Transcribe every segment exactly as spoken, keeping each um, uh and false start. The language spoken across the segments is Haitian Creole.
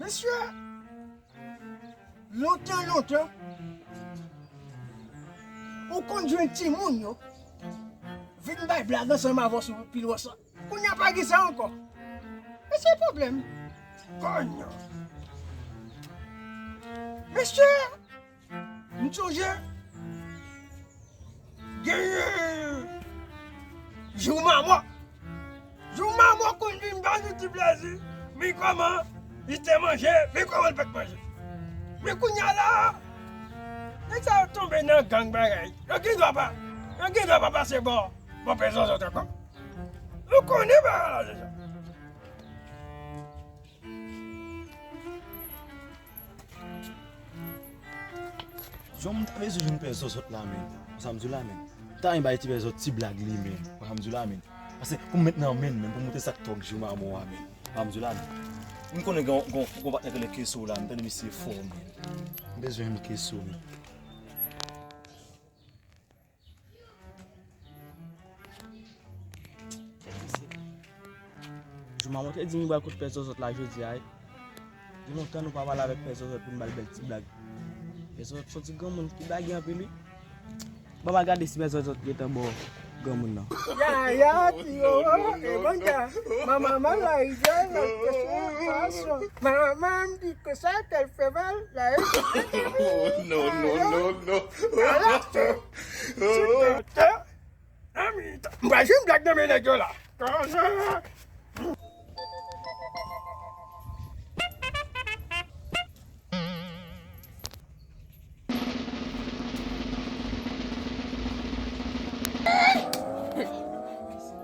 Mesye, lontan, lontan, ou konn jwenn timoun yo vin bay blag ansanm avè w sou pil wòs la. Kounye a pa gen sa ankò. E se pwoblèm. Kounye a. Mesye, m sonje genyen jou mamò. Jou mamò konn vin ba nou ti plezi. Mi kòman li te manje, mi kòman l pa t manje. Men kounye a la, nèg sa yo tonbe nan gang bagay. Yo gen dwa pa, yo gen dwa pa pase bò, bò pè zòzòt ankò. Ou konnen bagay la deja. Jan m ta bezwen jwenn pè zòzòt la, men. Konsa m di w la, men. M ta renmen bay ti pè zòzòt ti blag li, men. Konsa m di w la, men. Paske pou m met nan men, men, pou m montre sa k tòg jou mamò a, men. Konsa m di w la, men. M konnen gon, gon, gon patnè ki rele Keso la, m tande misye fò, men. M bezwen m Keso, men. Jou mamò te di m pral kot pè zòzòt la jodi a, wi. Gen lontan nou pa pale avèk pè zòzòt pou n ba l bèl ti blag. Pè zòzòt se yon ti granmoun ki blage anpil, wi. Ban m al gade si pè zòzòt gentan ba w granmoun nan. Yaya, ti wowo, e banga. Ma maman la rivière, la pêche poisson. Ma maman me dit que ça, qu'elle fait mal, la. Oh, non, non, non, non. Ala, se, se, se, M pral jwenn blag nan men nèg yo la.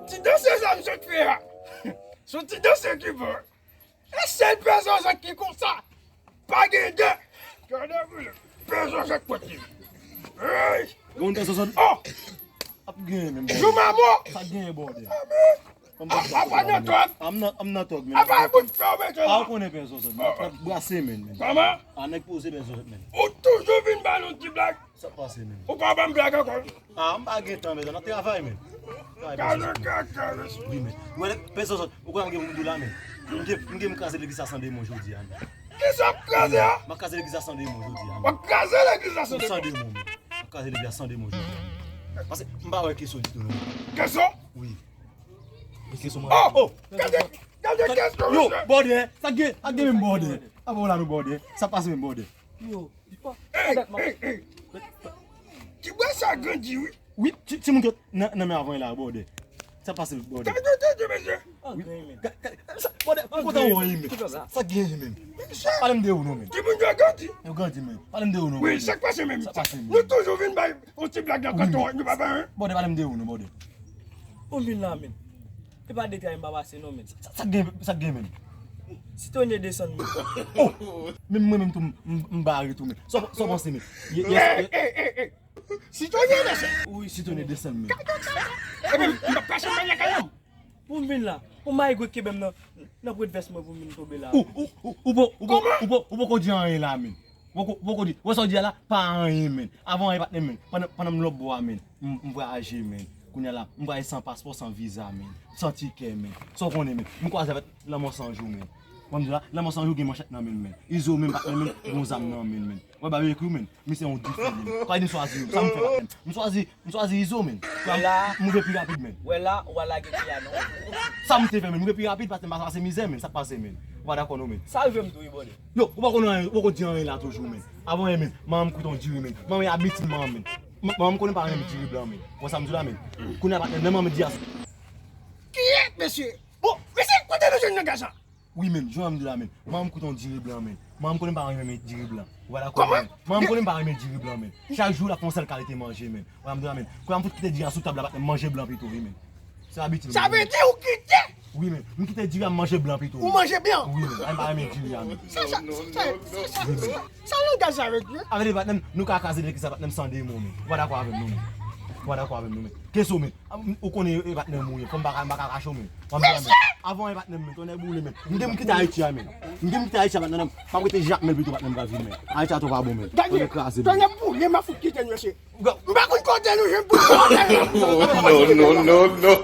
Ti danse sa m sot fè a. Se yon ti danse ki bon. E sèl pè zòzòt ki konsa. Pa gen de. Gade pou li. Pè zòzòt kote. Hey! Gon pè zòzòt. Oh! Ap genyen menm bòdè. Jou mamò. Sa genyen bòdè. Apa nan tòg. Am nan, am nan tòg, men. Apa bout fè w mete la. A, ou konnen pè zòzòt, men. Ap brase, men, men. Kòman? A, nèg poze pè zòzòt, men. Ou toujou vin ba nou ti blag. Sa k pase, men? Ou pa ban m blag ankò. A, m pa gen tan, men, nan travay, men. Travay, pè zòzòt, men. Wi, men. Ou wè, pè zòzòt, ou kwè m gen moun dou la, men. M gen, m gen m kraze legliz sa san demon jodi a, men. Kisa w ap kraze a? M ap kraze legliz la san demon jodi a, men. W ap kraze legliz la san demon? San demon, men. M ap kraze legliz la san demon jodi a, men. Paske m pa wè Keso ditou, non. Keso? Wi. Keso, man. Oh! Oh! Gade, gade Keso, yo, mesye. Bòdè, sa gen, sa gen menm bòdè. A bon la nou bòdè. Sa pase menm bòdè. Yo, pa, hey, pa dat, man. Hey, hey. Ti bwa sa grandi, wi. Wi, ti, timoun ki nan, nan men avan la, bòdè. Sa pase, bòdè. Gade, gade, mesye. Wi. Ga-, ga-, sa, bòdè, m kontan wè w, men. Sa gen, men. Pale m de ou, non, men. Timoun yo grandi. Yo grandi, men. Pale m de ou, non, bòdè. Wi, sa k pase, men? Sa pase, men. Nou toujou vin bay yon ti blag nan kanton, nou pa bay, hein? Bòdè, pale m de ou, non, bòdè. Ou vin la, men. E pa detay m pa pase, non, men. Sa, sa gen, sa gen, men. Sitonye desann, men. Oh! Men mwen menm tou, m, m, m bare tou, men. Sa, sa w panse, men? Ye, ye, ye. Hey, hey, hey, hey. Sitonye desann. Wi, sitonye desann, men. Epi, m pa pase mwen lakay la. Pou m vin la. Pou m ay gwe kenbe m nan, nan pwet vès mwen pou m vin tonbe la. Ou, ou, ou, ou, ou, ou, ou, ou poko di anyen la, men. Ou poko, ou poko di. Wè sa w di a la, pa anyen, men. Avan anyen, patnè, men. Pandan, pandan m lòtbò a, men. M, m vwayaje, men. Kounye a la, m vwayaje san paspò, san viza, men. San tikè, men. Sa w konnen, men. M kwaze avèk lanmò san jou, men. Wè m di la, lanmò san jou gen manchèt nan men l, men. Izo menm, patnè, men, gon zam nan men l, men. Wè, babekyou, men. Misye yon dife, men. Kòman m swazi yo? Sa m fè, patnè? M swazi, m swazi Izo, men. Wè la. M rive pi rapid, men. Wè la, w a lage pi a non. Sa m te fè, men? M rive pi rapid, patnè, m pa pase mizè, men. Sa k pase, men? Ou pa dakò, non, men. Sa rive m tou, wi, bòdè. Yo, ou pa konn anyen, ou poko di anyen la toujou, men. Avan anyen, men, manman m kwit yon diri, men. Manman m abitid manman m, men. Ma-, manman m konnen m pa renmen diri blan, men. Wè sa m di w la, men. Kounye a, patnè, lè manman m di a. Kiyès, mesye? Bon, mesye, kote nou jwenn langaj sa? Wi, men, jan m di w la, men. Manman m kwit yon diri blan, men. Manman m konnen m pa renmen diri blan. Ou pa dakò, men. Manman m konnen m pa renmen diri blan, men. Chak jou l ap fè yon sèl kalite manje, men. Ou pa m di w la, men. Kounye a m fout kite diri a sou tab la, patnè, m manje blan pito, wi, men. Se abitid. Sa vle di ou kite? Wi, men. M kite diri a, m manje blan pito. Ou manje blan? Wi, men. Ay, m pa renmen diri a, men. Sa, sa, sa, sa, sa, sa, sa langaj sa vle di? Avè di, patnè, nou ka kraze legliz sa, patnè, m san demon, men. Ou pa dakò avè m, non, men. Ou pa dakò avè m, non, men. Keso, men. A, m, ou konnen e patnè m ou ye. Fò m pa ka, m pa ka kache w, men. Fò m pa, men. Avan e patnè m, men. Tonnè boule, men. M gen m kite Ayiti a, men. M gen m kite Ayiti a, patnè m. M ap rete Jakmèl pito, patnè m pral vin, men. Ayiti a twò pa bon, men. Tonnè kraze, men. Tonnè boule, m ap fout kite n, mesye. M pa konn kote nou jwenn pou. Non, non, non, non.